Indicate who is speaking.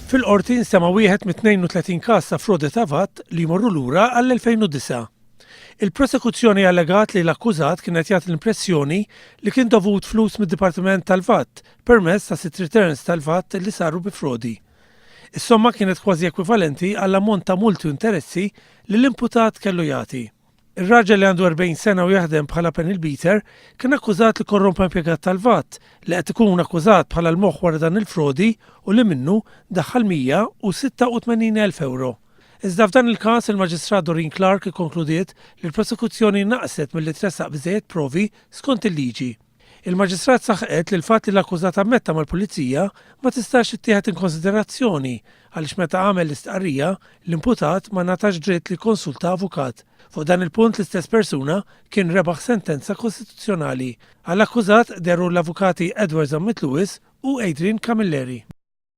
Speaker 1: Fil-Qorti nstema' wieħed mit-32 każ ta' frodi ta' VAT li jmorru lura għall-2009. Il-prosekuzzjoni allegat li l-akkużat kien qed jagħti l-impressjoni li kien dovut flus mid-Dipartiment tal-VAT permezz ta' sitt returns tal-VAT li saru bi frodi. Is-somma kienet kważi ekwivalenti għall-ammont ta' multi u interessi li l-imputat kellu jagħti. Ir-raġel li għandu 40 sena u jaħdem bħala panel beater kien akkużat li korrompa impjegat tal-VAT li qed ikun akkużat bħala l-moħħ wara dan il-frodi u li minnu daħħal 186,000 ewro. Iżda f'dan il-każ il-Maġistrat Doreen Clarke ikkonkludiet li l-prosekuzzjoni naqset milli tressaq biżżejjed provi skont il-liġi. Il-Maġistrat saħqet li l-fatt li l-akkużat ammetta mal-Pulizija ma tistax tittieħed inkonsiderazzjoni għaliex meta għamel l-istqarrija, l-imputat ma ngħatax dritt li jikkonsulta avukat. Fuq dan il-punt l-istess persuna kien rebaħ sentenza kostituzzjonali. Għall-akkużat dehru l-avukati Edward Zammit Lewis u Adrian Camilleri.